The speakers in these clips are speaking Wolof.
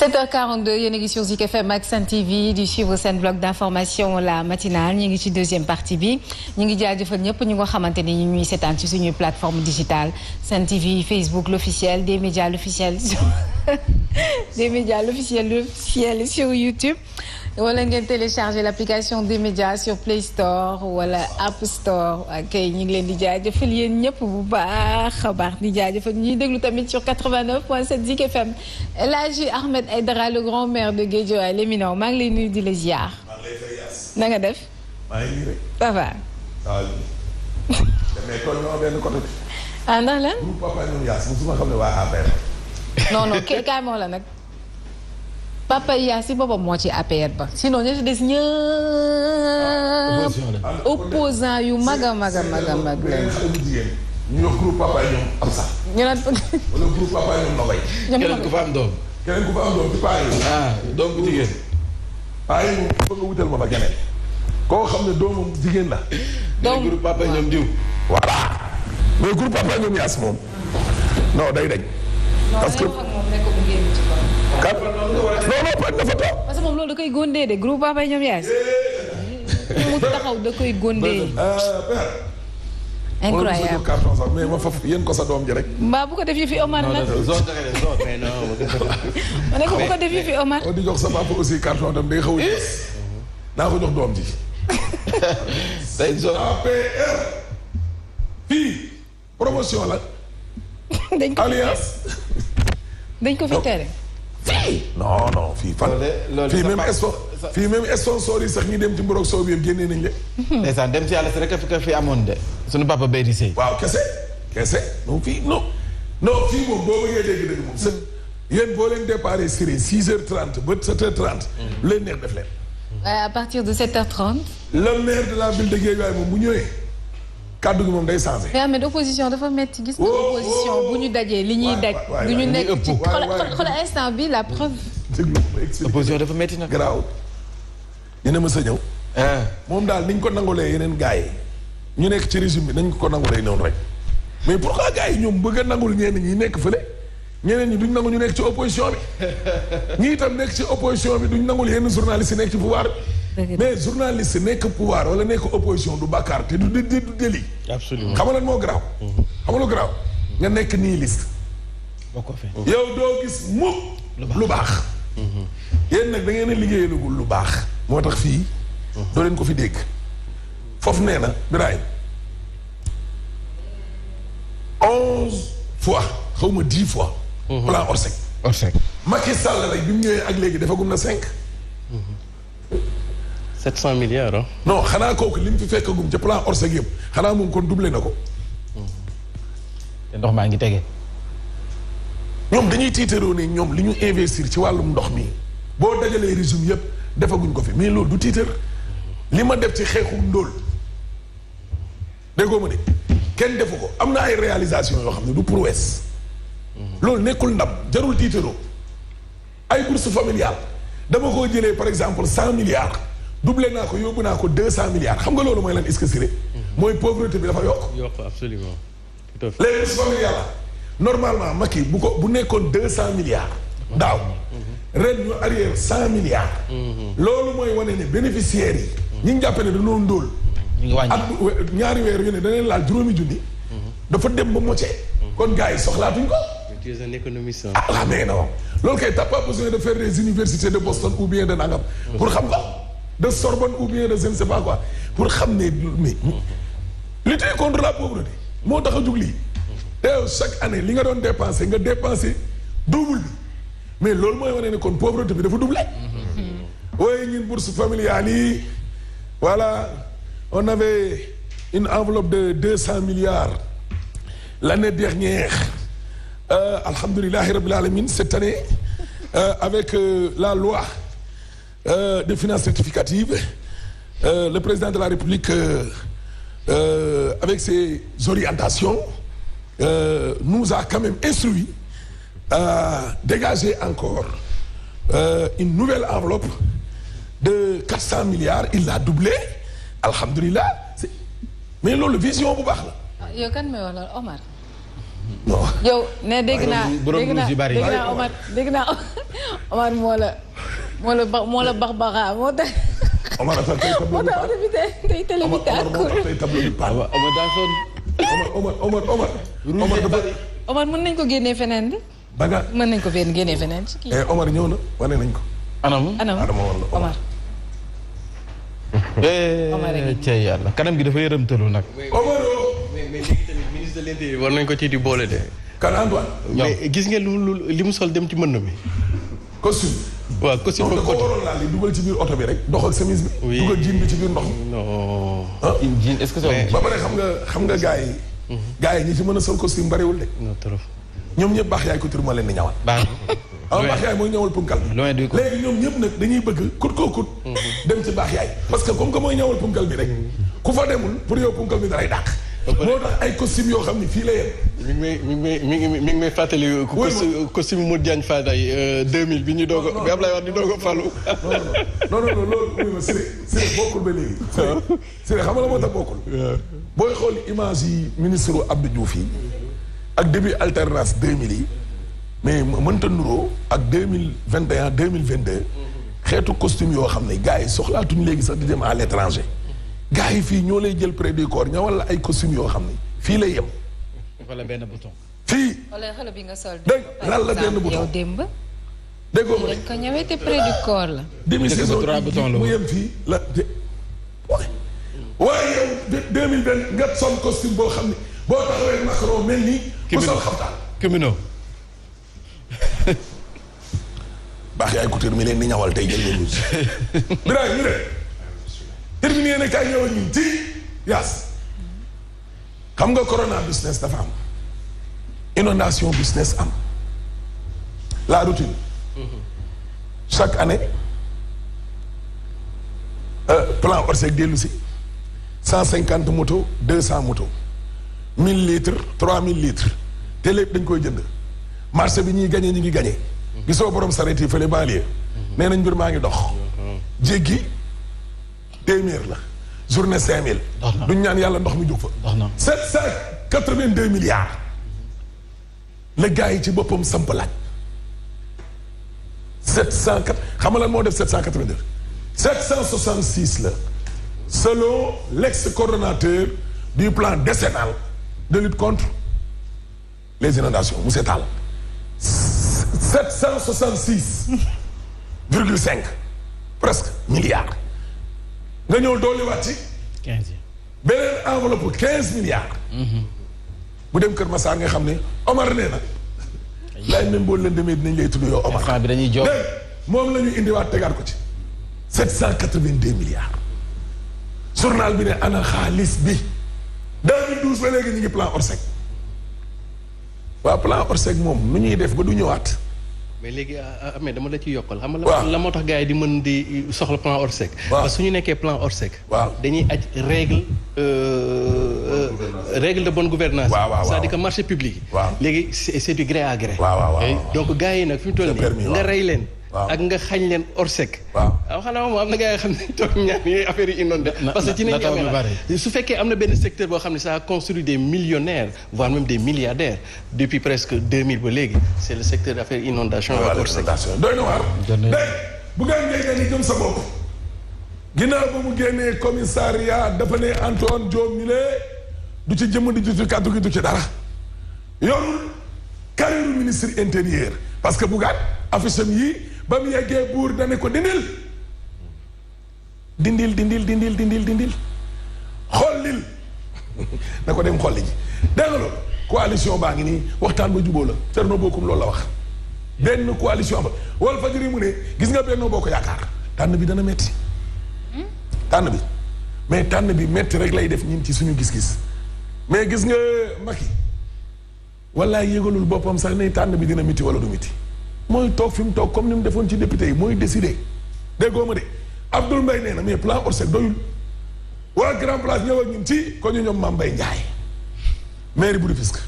7h42 yéen a ngi sur Zik FM ak Sen TV di suivre seen bloc d'information la matinale ñu ngi ci deuxième partie bi ñu ngi jaajëfal ñëpp ñu nga xamante ni ñu ñuy seetaan ci suñuy plateforme digitale Sen TV Facebook l'officiel des médias l'officiel des médias l'officiel sur YouTube wala ngeen télécharger l'application des médias sur Play Store wala App Store ok ñu ngi leen di jaajëfal yéen ñëpp bu baax a baax di jaajëfal ñuy déglu tamit sur 89.7 Zik FM El Hadji Ahmed Aïdara le grand maire de Guédiawaye l'éminent maa ngi lay nuyu di la ziar. maa ngi lay fay yaas. na nga def. maa ngi nii rek. ça va. waaw. mais tool ñoo benn côté bi. ah ndax lan. groupe papa ñoom yaas musuma xam ne waa APR. non non kaay moo la nag. Papa Yaa si boppam moo ci APR ba sinon ñu ci des ñëpp opposant yu mag a mag a mag a mag lañ. ñu wax groupe papa ñoom am sax. ñu naan. wala groupe papa ñoom Nogay. keneen ku fa am doom. keneen ku fa am doom ci paa yi. ah doom bu jigéen. paa yi moom bëgg nga wutal ma fa keneen. koo xam ne doomam jigéen la. donc groupe papa ñoom diw. voilà mais groupe papa ñoom yaas moom non day dañ. parce que kat non dafa toog. parce que moom loolu da koy góondee de groupe Papa ñoom yaay. mu taxaw da koy góondee. père. incroyable carton sax mais ma faf yéen ko sa doom ji rek. mbaa bu ko def yi fi Omar nag. ma ne ko bu ko def yi fi Omar. di jox sa papa aussi carton tam day xaw a gis. naa ko jox doom ji. tey zone APR. fii promotion la. dañ ko alliance. dañ ko fi tere. fii non non fii fan. fii même fii même sponsor yi sax ñi dem ci mborog soow bi yëpp génnee nañ leen. ndeysaan dem si yàlla si rek a fi amoon de sunu papa bay di sëy. waaw kese non fii non fii moom boo bëggee dégg moom sën yéen boo leen déparé Siré 6h30 ba 7h30. lu leen neex def leen. à partir de 7h30. le maire de la ville de Guédiawaye moom bu ñëwee kàddu gi moom day changé. mais opposition dafa metti gis nga opposition bu ñu dajee li ñuy daj. du ñu nekk ci xoolal instant bi la preuve. déglu ma expliqué opposition dafa metti nag. garaaw ñu ne ma sa ñëw. moom daal ni ñu ko nangulee yeneen gars yi ñu nekk ci régime bi nañ ko nangulee noonu rek mais pourquoi gars yi ñoom bëgg a nangul ñenn ñi nekk fële ñeneen ñi duñ nangu ñu nekk ci opposition bi ñi itam nekk ci opposition bi duñ nangul yenn journaliste yi nekk ci pouvoir bi. mais journaliste nekk pouvoir wala nekk opposition du bàkkaar te du délit. absolument xam nga lan moo garaaw. xam nga lu garaaw. nga nekk nii liste. boo ko fee. yow doo gis mukk lu baax. yéen nag da ngeen a liggéeyalagul lu baax. moo tax fii. doo leen ko fi dégg. foofu nee na Birahim 11 fois xaw ma 10 fois. plan Orsec. Macky Sall rek bi mu ñëwee ak léegi defagum na 5. 700 milliards ah. non xanaa kooku li mu fi fekkagum ca plan Orsec yëpp xanaa moom kon doublé na ko. te ndox maa ngi tege. ñoom dañuy tiitaroo ne ñoom li ñu investir ci wàllum ndox mi boo dajalee régime yëpp defaguñ ko fi mais loolu du tiitar li ma def ci xeexu ndóol déggoo ma de kenn defu ko am na ay réalisation yoo xam ne du prouesse loolu nekkul ndam jarul tiitaroo ay bourse familiale dama koo jëlee par exemple 100 milliards doublé naa ko yóbbu naa ko 200 milliards xam nga loolu mooy lan est-ce que Siré mooy pauvreté bi dafa yokk Absolument tout à fait. les bourses familiales normalement Macky bu nekkoon 200 milliards daaw ren ñu arrière 100 milliards loolu mooy wane ne bénéficiaires yi ñi ngi jàppe ne dañoo ndóol ñu ngi wàññi ak ñaari weer yu ne daneen laal juróomi junni dafa dem ba moitié kon gars yi soxlaatuñ ko Tu es un économiste. ah mais non loolu kay t'as pas besoin de faire des universités de Boston ou bien de nangam pour xam ko de Sorbonne ou bien de je ne sais pas quoi pour xam ne mais lutter contre la pauvreté moo tax a jug lii te chaque année li nga doon dépenser nga dépenser double bi mais loolu mooy wane ne kon pauvreté bi dafa doublé waaye ñun bourse familiale yi voilà on avait une enveloppe de 200 milliards l'année dernière alhamdulillahi rabbil alamin cette année avec la loi de finances rectificative le président de la République avec ses orientations nous a quand même instruit à dégager encore une nouvelle enveloppe de 400 milliards il l'a doublé alhamdulillah mais loolu vision bu baax la. yow kan may wax loolu Omar. non yow ne dégg naa Omar Omar moo la barbara moo tax. Omar dafa tey tableau bi tey télé bi tàkkul. tey tableau bi paal. Omar daa sonn. Omar dafa. Omar mën nañ ko génnee feneen de. Baga mën nañ ko génnee feneen ci kii. Omar ñëw na wane nañ ko. Anam. Omar. Omar cey yàlla kanam gi dafa yërëmtalu nag. Omar. mais léegi tamit ministre de l'intérieur war nañ ko ci di boole de. kan Antoine. mais gis ngeen li mu sol dem ci mbënd mi. costume. waaw costume da ko waroon laal li dugal ci biir oto bi rek dox ak chemise bi. oui dugal jean bi ci biir ndox mi. non. jean est-ce que ba pare xam nga gars yi. gars yi ñi ci mën a sol costume bariwul de. non trop. ñoom ñëpp baax yaay couture moo leen di ñawal. baax baax yaay mooy ñawal punkal. loin du léegi ñoom ñëpp nag dañuy bëgg kut koo kut. dem ci baax yaay. parce que comme que mooy ñawal punkal bi rek. ku fa demul pour yow punkal bi daray dàq. moo tax ay costume yoo xam ne fii la yem. mi ngi may fàttali. costume Modou Diagne Fada yi 2000 bi ñu doog a bi Ablaye Wade di doog a falu. non loolu muy ma Siré bokkul ba léegi. Siré xam nga la moo tax bokkul. booy xool image yi ministre Abdou Diouf yi ak début alternance 2000 yi mais mënta nuroo ak 2021 2022 xeetu costume yoo xam ne gars yi soxlaatuñ léegi sax di dem à l'étranger. gars yi fii ñoo lay jël près du corps ñawal la ay costume yoo xam ne fii lay yem. wala benn bouton. fii. wala xale bi nga sol. dégg lan la benn bouton yow démb. déggoo ko dañ ko ñëwee te près du corps la. demi saison mu yem fii la waaye yow 2020 nga sol costume boo xam ne boo taxawee Macron mel nii. ku sol xaftaan. Kimino. baax yaay couture mi leen di ñawal tey jël nga rouge. Birame ñu ne. terminé ne kaay ñëw ak ñun ci yaas. xam nga corona business dafa am. inondation business am. la routine. chaque année. plan Orsec dellu si. 150 motos 200 motos. 1000 litres 3000 litres. te lépp dañ koy jënd. marché bi ñuy gagné ñu ngi gagné. gisoo borom sareet yi fële banlieue. nee nañ mbir maa ngi dox. jéggi téeméer la. journée 5000. duñ ñaan yàlla ndox mi jóg fa. 782 milliards. la gars yi ci boppam samp laaj. 704 xam nga lan moo def 782. 766 la. selon l'ex-coordonnateur du plan décennal de lutte contre les inondations monsieur Tall. 766,5 presque milliards. nga ñëw dooliwaat ci. 15. beneen enveloppe 15 milliards. bu dem Kër Massar nga xam ne Omar nee na. laay même boo leen demee dinañ lay tudd yow Omar. instant bi dañuy jox moom la ñu indiwaat tegaat ko ci. 782 milliards. journal bi ne ana xaalis bi. 2012 ba léegi ñu ngi plan Orsec. waa plan Orsec moom nu ñuy def ba du ñëwaat. mais léegi amee dama la ci yokkal. xam nga la moo tax gars yi di mën di soxla plan Orsec. parce que su ñu nekkee plan Orsec. waaw dañuy aj règle de bonne gouvernance. c'est-à-dire que marché public. waaw léegi c'est du gré à gré. waaw donc gars yi nag fi mu toll nii nga rey leen. ak nga xañ leen Orsec. waaw xanaa moom am na gars yi xam ne toog ñaan yooyu affaire yi inondé. parce que ci nañ amee su fekkee am na benn secteur boo xam ne ça a construit des millionnaires voire même des milliardaires depuis presque 2000 ba léegi c'est le secteur d'affaires inondation ak Orsec. doy na waar. dégg bu ngeen njëkkee ni jëm sa bopp. ginnaaw ba mu génnee commissariat dafa ne Antoine Diome mi du ci jëmm di ci kàddu gi du ci dara. yorul carrière ministre intérieur parce que Bougane affiche am yi ba mu yeggee buur dane ko dindil xollil na ko dem xolli ji dégg nga loolu coalition baa ngi nii waxtaan ba jubóo la Thierno Bocoum loolu la wax benn coalition am Walfadjri mu ne gis nga Benno Bokk Yaakaar tànn bi dana metti tànn bi mais tànn bi metti rek lay def ñun ci suñu gis-gis mais gis nga Macky wallaay yëgalul boppam sax ne tànn bi dina miti wala du miti mooy toog fi mu toog comme ni mu defoon ci député yi mooy décidé déggoo ma de Abdoul Mbaye nee na mais plan Orsec doyul waa Grand Place ñëw ak ñun ci ko ñu ñoom Mame Mbaye Ndiaye maire bu Rufisque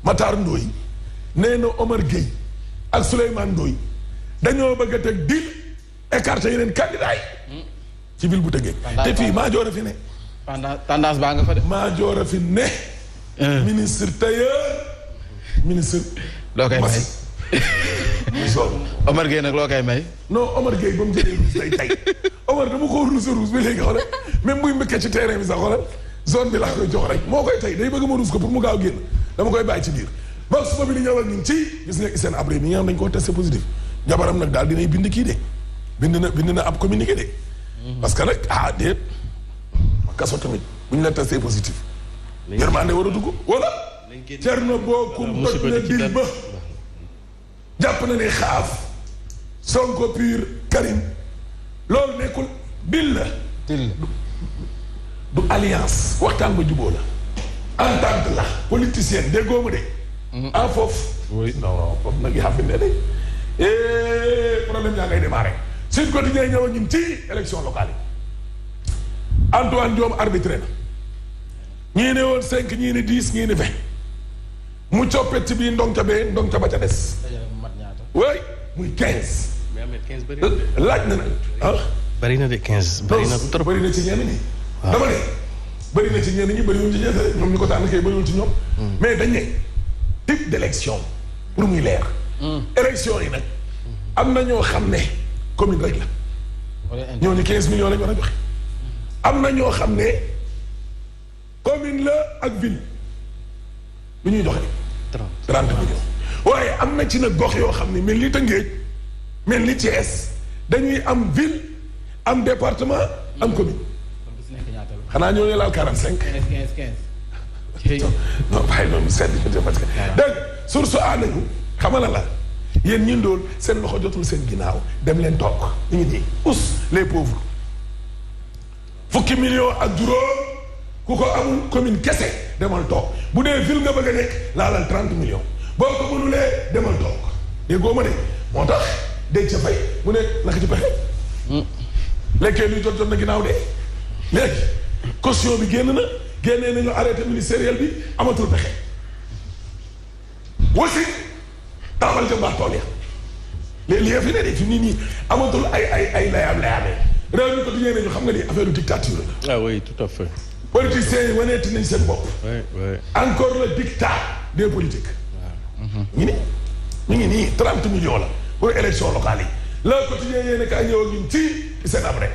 Matar Ndoye nee na Omar Gueye ak Souleymane Ndoye dañoo bëgg a teg deal écarté yeneen candidat yi ci ville bu Tëngéej te fii maa joor a fi ne tendance baa nga fa de maa joor a fi ne ministre tailleur ministre loo koy may Omar Gueye nag loo koy may. non Omar Gueye ba mu jëlee ruus day tay Omar dama ko ruus ba léegi xoolal même buy mbëkkee ci terrain bi sax xoolal zone bi laa koy jox rek moo koy tay day bëgg ma ruus ko pour mu gaaw génn dama koy bàyyi ci biir. ba suba bi di ñëw ak ñun ci gis nga Hissène Habré mi nga xam dañ koo testé positif jabaram nag daal dinay bind kii de bind na ab communiqué de. parce que nag déet kaso tamit bu ñu la testé positif. yërmande war a dugg wala. Thierno Bocoum toj na dil ba jàpp na ne xaaf Sonko pur Karim loolu nekkul dil la. du alliance waxtaan ba jubóo la. entente la politicienne déggoo ma de. foofu. oui non foofu nag yaa fi ne de problème yaa ngay démarré. Sud Quotidien ñëw ñun ci élection locale yi. Antoine Diome arbitré na. ñii ne woon 5 ñii ne 10 ñii ne 20. mu coppet ci bii ndong ca bee ndong ca ba ca des. oui muy 15. mais amee 15 bëri laaj na nag bëri na de 15. bëri na trop bëri na ci ñenn ñi. dama ne bëri na ci ñenn ñi bëriwul ci ñenn ñoom ñu ko tànn kay bëriwul ci ñoom. mais dañ ne type d' élection pour muy leer. élection yi nag am na ñoo xam ne commune rek la. ñooñu 15 millions lañ war a joxe. am na ñoo xam ne commune la ak ville lu ñuy joxe. 30 millions. waaye am na ci nag gox yoo xam ne mel ni Tëngéej mel ni Thiès dañuy am ville am département am commune. xanaa ñoo ne laal 45. 15. non bàyyi noonu sedd parce que. dégg source a nañu xamala la yéen ñi ndóol seen loxo jotul seen ginnaaw dem leen toog ñu ngi nii us les pauvres fukki millions ak juróom ku ko amul commune kese demal toog bu dee ville nga bëgg a nekk laalal 30 millions boo ko mënulee demal toog déggoo ma de moo tax dégg ca fay mu ne naka ci pexe. lekkee luy jot na ginnaaw de léegi caution bi génnee nañu arrêté ministériel bi amatul pexe wasi taxawal ca mbaax tool ya léegi li fi ne de fi nii amatul ay layaamee réew mi ko diggée nañu xam nga ni affaire dictature la. oui tout à fait. politiciens yi waneeti nañ seen bopp. encore le dictat des politiques. ñu ngi nii 30 millions la pour élection locale yi le quotidien yéen a kaay ñëw ak ñun ci Hissène Habré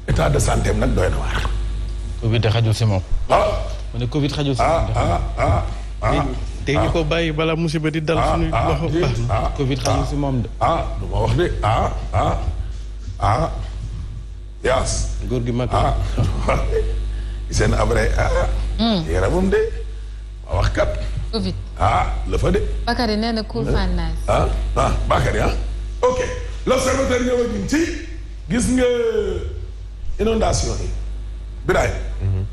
état de santé am nag doy na waar. Covid de xajul si moom. ma ne Covid xajul si moom. te ñu ko bàyyi balaa musiba di dal suñuy loxo. Covid xajul si moom de. du ma wax de yaas. góor gi mag. Hissène Habré yaramam de ma wax kat. Covid. la fa de. Bakary nee na cool fan nice. Bakary ok l'observateur ñëw ak ñun ci gis nga inondation yi. Biraay.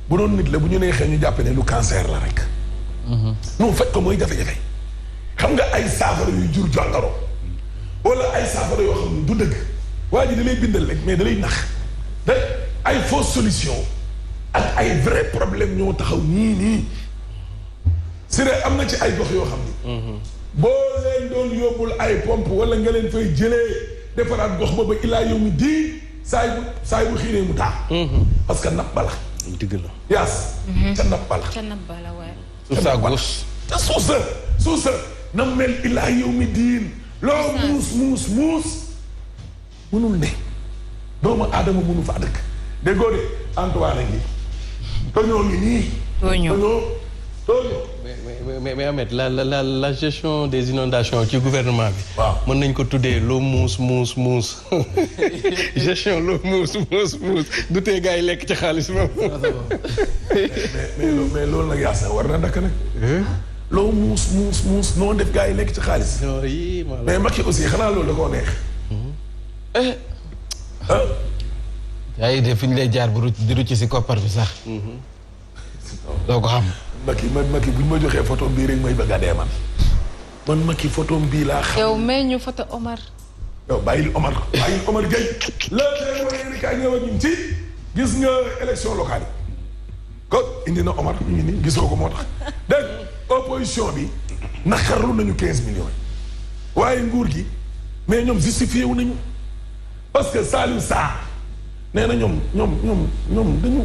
bu doon nit la bu ñu neexee ñu jàpp ne lu cancer la rek. non faj ko mooy jafe-jafe. xam nga ay saafara yu jur jàngoro. wala ay saafara yoo xam ne du dëgg. waa ji da lay bindal rek mais da lay nax. da ay fausse solution ak ay vrai problème ñoo taxaw nii. si de am na ci ay gox yoo xam ni. boo leen doon yóbbul ay pompe wala nga leen fay jëlee defaraat gox ba ba ilaa yow mi di saay bu xiinee mu taa. parce que napp bala. dëgg la. yaas. ca napp bala. waaye. suuf saa góos. te suuf sa na mel ilaa yow mi diin. loo muus. munul ne. doomu aadama munu fa dëkk. déggoo de Antoine ngi. toñoo ngi nii. toñoo. mais Ahmed la gestion des inondations ci gouvernement bi. waaw mën nañ ko tuddee loo muus. gestion loo muus. du tee gars yi lekk ci xaalis moom. mais loolu nag yaa war na dakk nag. loo muus noonu def gars yi lekk ci xaalis. mais Macky aussi xanaa loolu da koo neex. yaa ngi def fi ñu lay jaar di rucc si koppar bi sax. doo ko xam. Macky bu ñu ma joxee photo bii rek may bëgg a dee man Macky photo bii laa xam. yow may ñu photo Omar. yow bàyyil Omar Gueye. léegi nag kaay ñëw ak ñun ci gis nga élection locale yi. kon indi na Omar ñu ngi nii gisoo ko moo tax dégg opposition bi naqarlu nañu 15 millions yi waaye nguur gi mais ñoom justifié wu nañu parce que Saliou Sarr nee na ñoom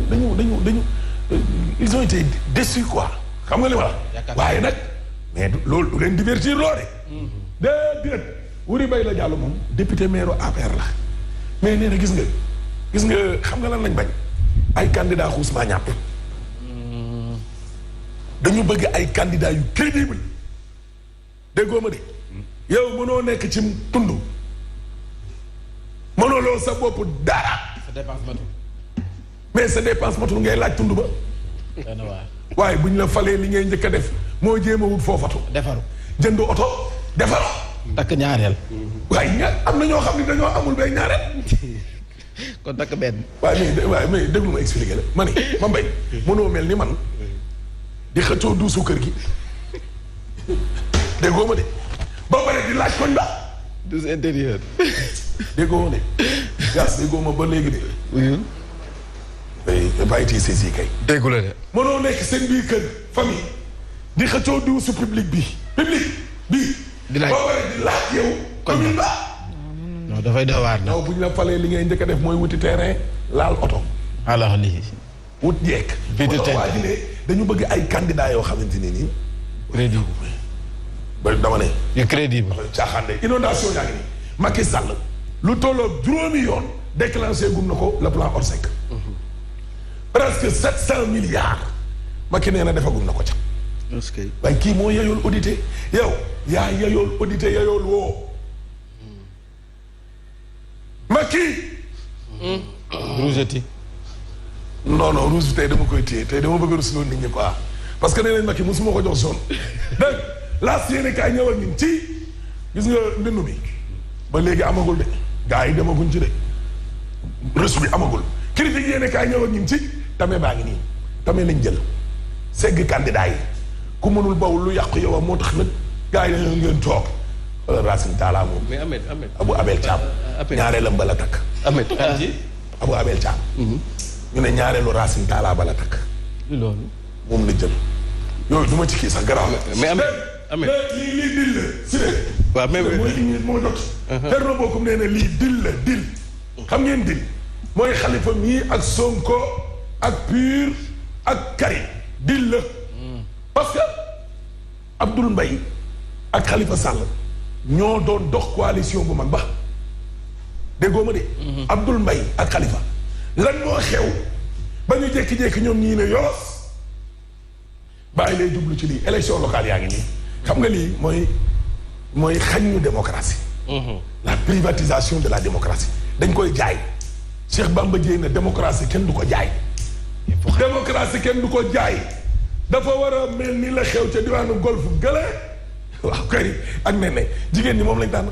dañu ils ont été déçus quoi xam nga li ma la waaye nag mais loolu du leen divertir loo de déedéet Wuri Bayla Diallo moom député maire APR la mais nee na gis nga xam nga lan lañ bañ ay candidat xuusmaa ñàpp dañu bëgg ay candidats yu crédible déggoo ma de yow mënoo nekk ci tund mënoo loo sa bopp dara sa dépense matul mais sa dépense matul ngay laaj tund ba waaye bu ñu la falee li ngay njëkk a def moo jéem a wut foofatu defaru jënd oto defaru takk ñaareel waaye am na ñoo xam ne dañoo amul bay ñaareel kon takk benn waaye mais déglu ma expliqué la ma ni ma mbay mënoo mel ni man di xëccoo duusu kër gi déggoo ma de ba pare di laaj koñ ba douze intérieur déggoo ma de gas déggoo ma ba léegi de oui bàyyi tii saisi kay déggu la de mënoo nekk seen biir kër famille di xëccoo duusu public bi di laaj ba pare di laaj yow commune ba non dafay dowaar na non bu ñu la falee li ngay njëkk a def mooy wuti terrain laal oto alors lii wut jeek waa ji ne dañu bëgg ay candidats yoo xamante ne nii crédible ba dama ne yu crédible caaxaan de inondation yaa ngi nii Macky Sall lu tolloo juróomi yoon déclenché gum na ko le plan Orsec presque 700 milliards Macky nee na defagum na ko ca waaye kii moo yeyool audité yow yaa yeyool audité yeyool woo Macky rougetti non rouge tey dama koy téye tey dama bëgg a rusloo nit ñi quoi parce que nee nañ Macky mosuma ko jox jaune dégg laas yéene kaay ñëwal ñun ci gis nga ndëndu bi ba léegi amagul de gars yi demaguñ ci de reçu bi amagul critique yéene kaay ñëwal ñun ci tame baa ngi nii tame lañ jël segg candidat yi ku mënul bawul lu yàqu yow moo tax nag gars yi dañoo ngeen toog Racine Talla moom mais Ahmed Abou Abel Thiam ñaareelam ba la takk Abou Abel Thiam ñu ne ñaareelu Racine Talla ba la takk loolu moom la jël yooyu du ma ci kii sax garaaw mais Ahmed lii dil la si de waaw mais mooy li moo jot Thierno Bocoum nee na lii dil la dil xam ngeen dil mooy Khalifa mii ak Sonko ak Pur ak Karim dil la parce que Abdoul Mbaye ak Khalifa Sall ñoo doon dox coalition bu mag ba déggoo ma de Abdoul Mbaye ak Khalifa lan moo xew ba ñu jékki-jékki ñoom ñii ne yoos bàyyi lay jublu ci lii élection locale yaa ngi nii xam nga lii mooy xañ ñu démocratie la privatisation de la démocratie dañ koy jaay Cheikh Bamba Dièye ne démocratie kenn du ko jaay démocratie kenn du ko jaay dafa war a mel ni la xew ca diwaanu golf gële waaw kay ak ne jigéen ñi moom lañ tànn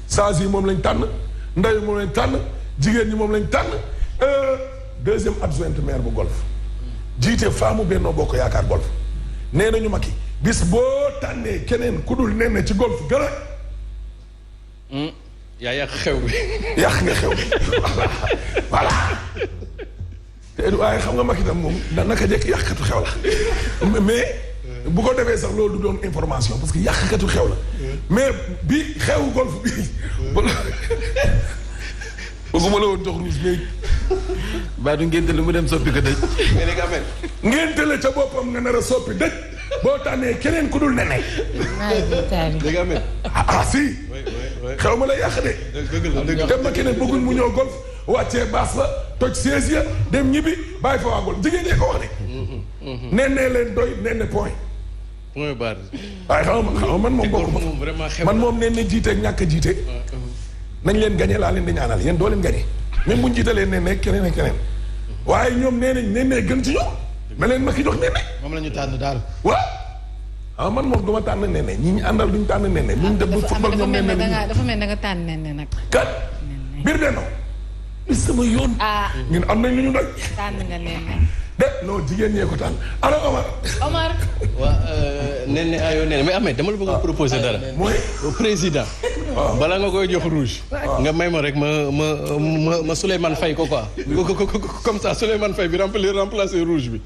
sages yi moom lañ tànn ndaw yi moom lañ tànn jigéen ñi moom lañ tànn deuxième adjointe maire bu golf jiite faamu Benno Bokk Yaakaar golf nee nañu Macky bis boo tànnee keneen ku dul nen ci golf gële yaa yàq xew bi yàq nga xew bi voilà te waaye xam nga Macky tam moom naka jekk yàqkatu xew la mais bu ko defee sax loolu du doon information parce que yàqkatu xew la mais bi xewu golf bi bëgguma la woon jox ruus mais baa du ngénte lu mu dem soppi ko dëj ngénte la ca boppam nga nar a soppi dëj boo tànnee keneen ku dul neney léegi Ahmed si xew ma la yàq de te Macky ne bëggul mu ñëw golf wàccee baas ba toj siège ya dem ñibbi bàyyi fa waa golf jigéen ñee ko wax de nenne leen doy nenne point barre waaye xam nga man moom bokk ma man moom nenne jiite ak ñàkk jiite nañ leen gañe laa leen di ñaanal yéen doo leen gañe même buñ jiitalee nenne keneen ak keneen waaye ñoom nee nañ nenne gën ci ñoom na leen Macky jox nenne moom la ñu tànn daal waaw man moom du ma tànn nenne ñi ñu àndal duñ tànn nenne luñ def ba football ñoom nenne dafa mel da nga tànn nenne nag kat biir Benno li sama yoon ñun am nañ lu ñu doy tànn nga nenne de non jigéen ñee ko tànn ana Omar waa nenne ayoo nenne mais Ahmed dama la bëgg a proposer dara mooy président balaa nga koy jox rouge nga may ma rek ma Souleymane Faye ko quoi comme ça Souleymane Faye bi remplacer rouge bi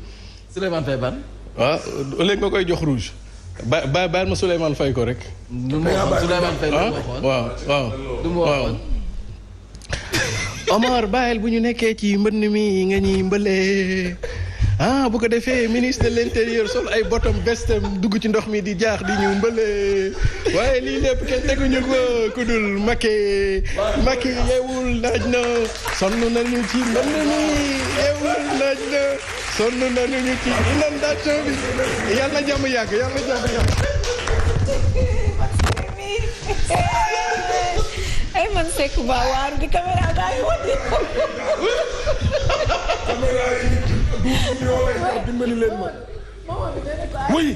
Souleymane Faye ban waaw léegi nga koy jox rouge baal ma Souleymane Faye ko rek Souleymane Faye la waaw Omar bàyyil bu ñu nekkee ci mbënn mi nga ñuy mbëlee bu ko defee ministre de l'intérieur sol ay botom vestem dugg ci ndox mi di jaax di ñu mbële waaye lii lépp kenn teguñu ko ku dul Macky yeewul naaj na sonn nañu ci mbënd mi yeewul naaj na sonn nañu ci inondation bi yàlla na jàmm yàgg yàlla na jàmm yàgg. ay man Seck ba waaru di caméra daa yi wati caméra yi dimbali leen ma oui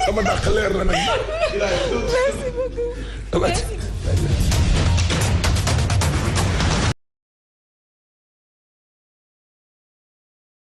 sama dàq leer na nag merci beaucoup.